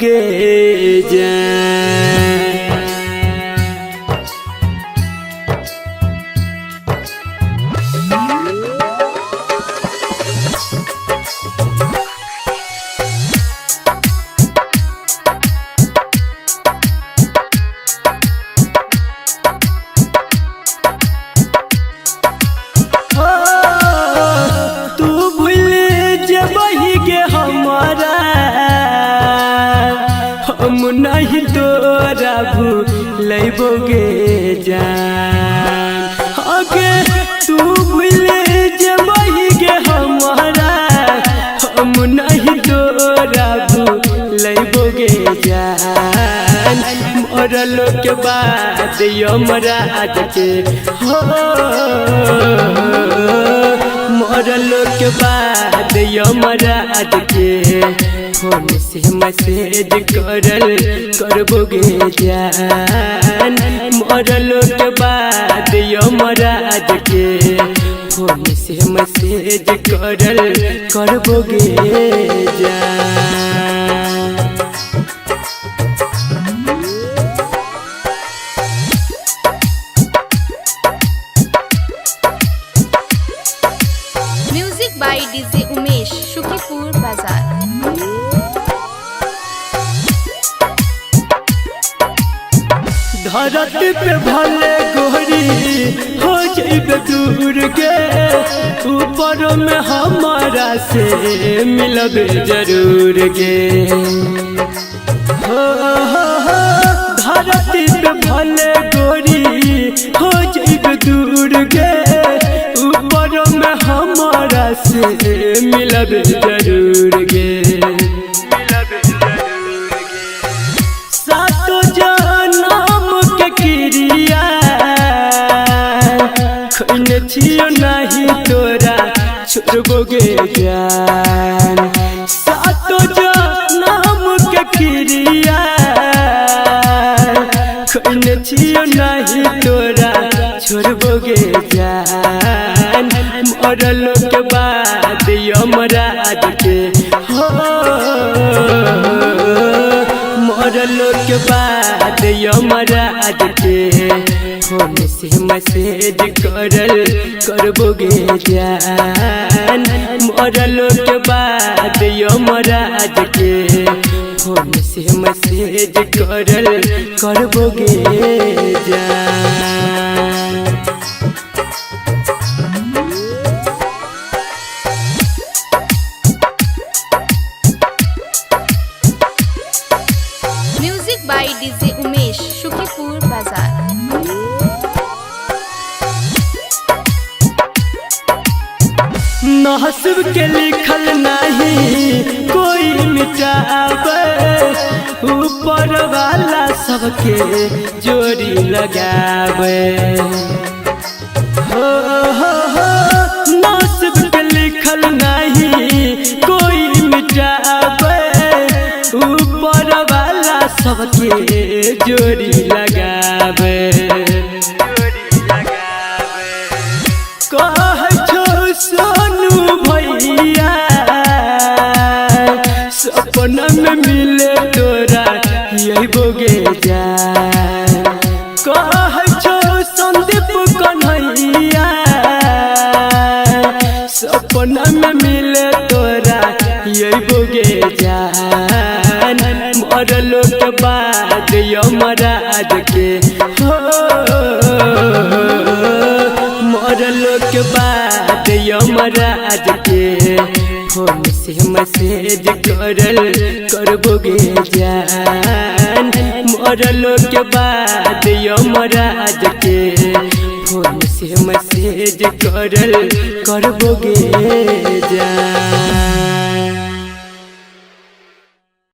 गे जान। तू भूल जेबही गे हमारा, हम नहीं तोरा भूलैबो गे जान। अगे तू भूल जेबही गे हमारा, हम नहीं तोरा भूलैबो गे जान। मरल के बाद यमराज के हो, मरल के बाद यमराज के फोन से मैसेज करल करबो गे जान। मरल के बाद यमराज के फोन से मैसेज करल करबो गे जान। Music by DJ Umesh, Shukipur Bazaar. धरती पे भले गोरी हो जइबे दूर के, ऊपर में हमारा से मिलबे जरूर गे। हो हो हो धरती पे भले गोरी हो जइबे दूर के, ऊपर में हमारा से मिलबे जरूर गे। सातो जनम के क्रिया खैने छियो नहीं तोरा छोड़बो गे जान। सातो जनम के क्रिया खैने छियो नहीं तोरा छोड़बो गे जान। मरल के बाद यमराज के हो, मरल के बाद यमराज के फोन से मैसेज करल करबो गे जान। मरल के बाद यमराज के फोन से मैसेज करल करबो गे जान। Music by DJ Umesh, Shukipur Bazaar. नहसब के लिखल नहीं कोई मिटावे, ऊपर वाला सबके जोड़ी लगावे। हो हो हो नसीब के लिखल नहीं कोई मिटावे, ऊपर वाला सबके जोड़ी लगावे। कह छो सोनू भैया सपना में मिले तोरा यही बोगे जान। कह छो संदीप कन्हैया सपना में मिले तोरा यही बोगे जान। मरल के बाद यमराज के हो, मरल के बाद यमराज के फोन से मैसेज करल करबो गे जान। मरल के बाद यमराज के फोन से मैसेज करल करबो गे जान।